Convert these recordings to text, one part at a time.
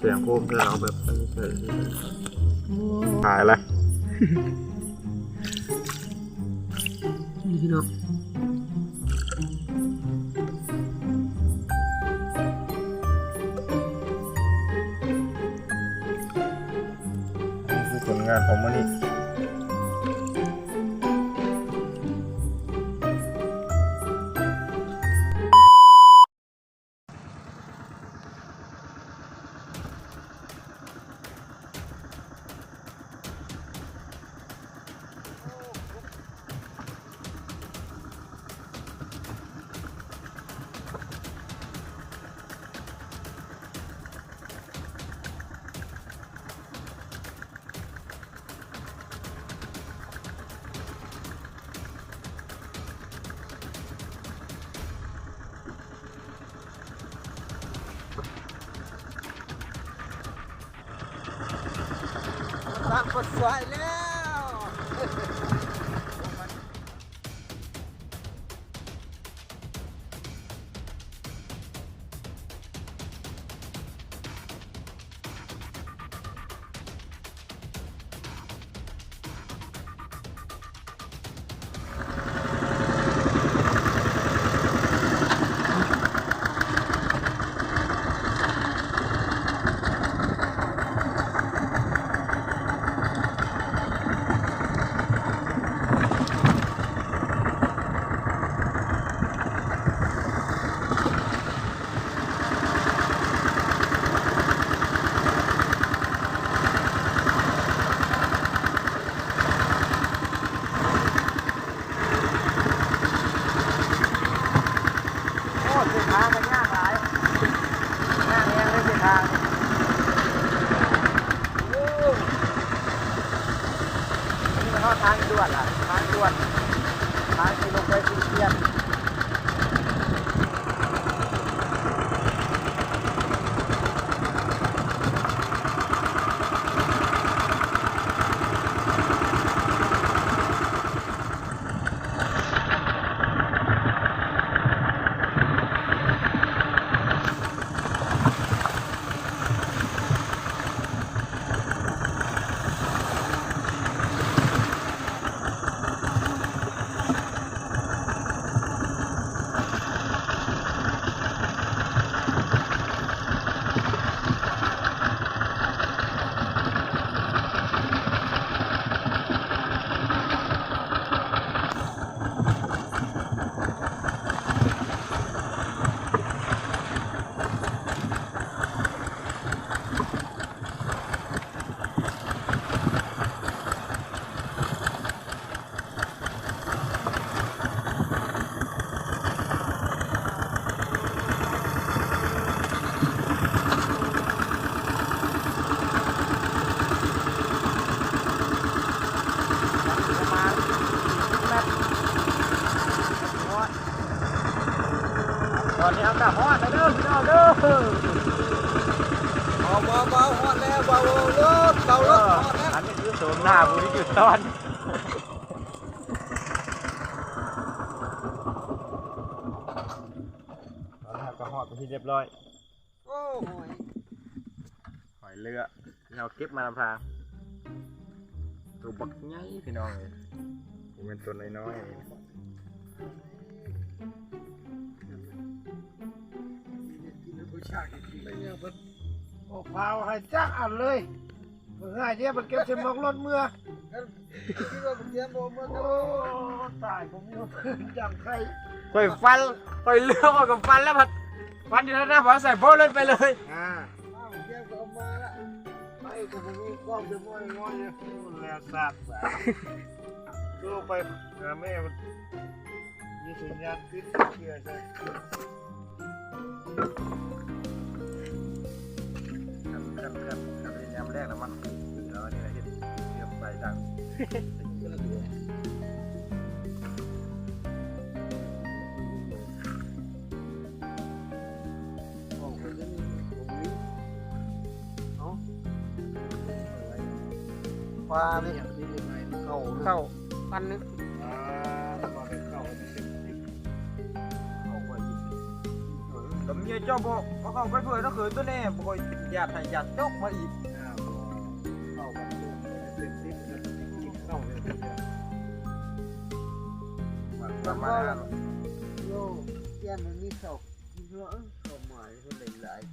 ສຽງໂຄມ ເທື່ອເອົາແບບອັນນີ້ໃສ່ ຕາຍລະ ນີ້ພີ່ນ້ອງ ນີ້ຄືຜົນງານຂອງມື້ນີ້. ຕາມກົດສວຍແລ້ວ. ໂອ້ ເສັ້ນທາງກໍຍາກຫຼາຍ ຍາກແຮງເລີຍເສັ້ນທາງນີ້. ໂອ້ ນີ້ມັນຮອດທາງດ່ວນລະ ທາງດ່ວນ ທາງທີ່ລົງໄປພູວຽງ. ຕອນນີ້ເຮົາກໍຮອດແລ້ວເດີພີ່ນ້ອງເດີ. ເບົາໆ ເບົາ ຮອດແລ້ວ ເບົາລົດ ເບົາລົດ ຮອດແລ້ວ. ອັນນີ້ຄືໂສມໜ້າຜູ້ທີ່ຢູ່ຕອນ ຕອນນີ້ເຮົາກໍຮອດເປັນທີ່ຮຽບຮ້ອຍ. ໂອ້ ຫອຍ ຫອຍເຫຼືອ ທີ່ເຮົາເກັບມານຳທາງ ໂຕບັກໃຫຍ່ພີ່ນ້ອງເອີຍ ບໍ່ແມ່ນໂຕນ້ອຍໆ. ກິນແລ້ວບໍ່ຊາກ ກິນໄປແລ້ວເພິ່ນ ໂອ້ ພາວໃຫ້ຈັກອັນເລີຍ. ເມື່ອຍເດ້ ມັນເກັບໃສ່ໝອກລົດເມືອ. ຄິດວ່າບໍ່ເກັບບໍ່ເມືອ. ໂອ້ ຕາຍ ບໍ່ມີເພື່ອນຈັ່ງໃຄ. ຂ້ອຍຝັນ ຂ້ອຍເລືອກ ຂ້ອຍກໍຝັນແລ້ວ ພັດຝັນຢູ່ນັ້ນນະ ເອົາໃສ່ບໍ່ລົດໄປເລີຍ. ອ່າ ເກັບກໍເອົາມາລະ ໄປກໍບໍ່ມີຄວາມຈະມອຍງອຍຢູ່. ແລ້ວຊາດ ໂທໄປຫາແມ່ ມີສັນຍານຕິດເຊື້ອໃສ່. ຄັນ ຄັນ ຄັນ ຄັນເຮັດຍາມແລງນະ ມັນຄືເອົາອັນນີ້ລະເຮັດເຊື່ອມໄປດັງ. ເອົາ ປານີ້ ເຂົ້າ ເຂົ້າ ປັນໜຶ່ງ. ອ່າ ມາເປັນເຂົ້າ ເຂົ້າໄວ້ ເອີ ກໍເມຍເຈົ້າບໍ່ເອົາເຂົ້າໄປເຜີຍນະເຂີຍ ໂຕແນ່ ບໍ່ຄ່ອຍເປັນຍາດໃຫ້ຍາດຈົກມາອີກ. ເຂົ້າກັນເປັນສິບ ກິນເຂົ້າເລີຍ. ວ່າ ວ່າ ວ່າ ໂຍ ຢ້ານມັນມີເຂົ້າ ເຂົ້າມາເພິ່ນຫຼາຍໆ ເ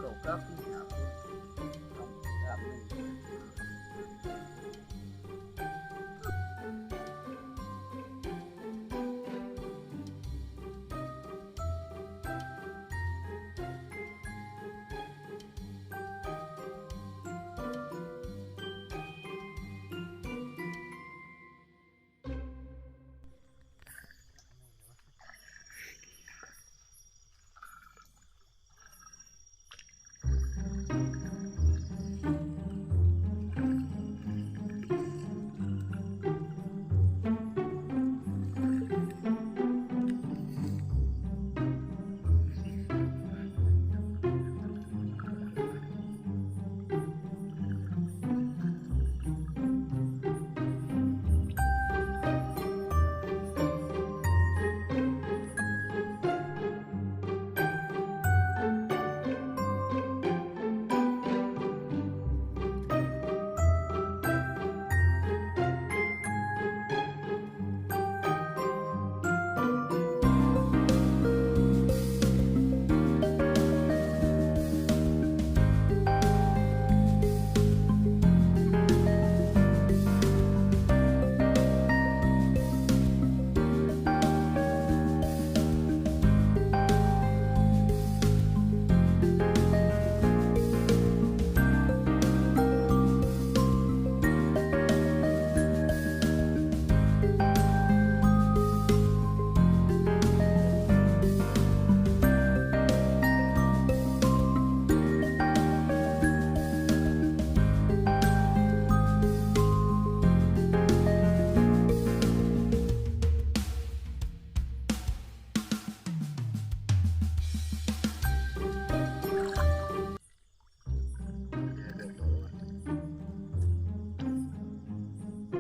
ຂົາກັບຫາຄົນ ເຂົາກັບ.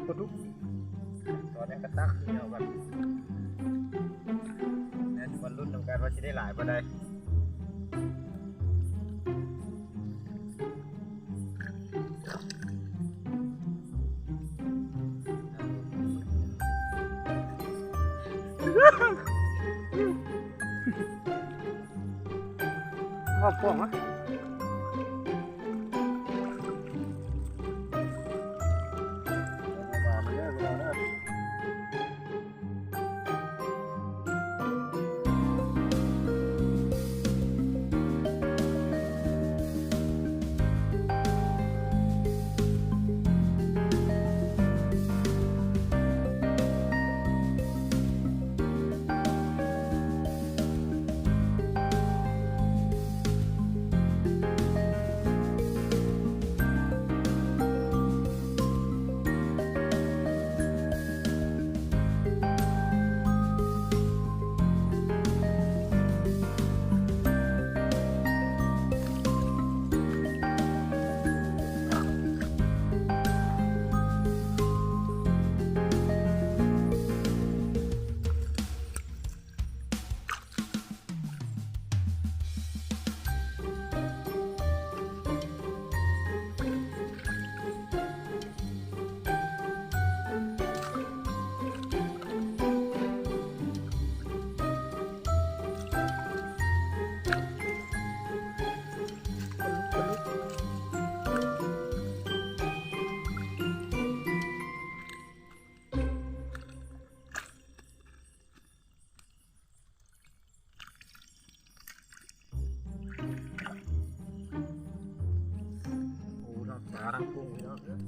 ປາດຸກ ຕອນນີ້ກະຕັກເອົາກັນ ແລ້ວມາລຸ້ນນຳກັນວ່າຊິໄດ້ຫຼາຍບໍ່ໄດ້. ເອົາປ່ອງມາ. ໂອ້ ທັງປາທັງກຸ້ງພີ່ນ້ອງເອີຍ.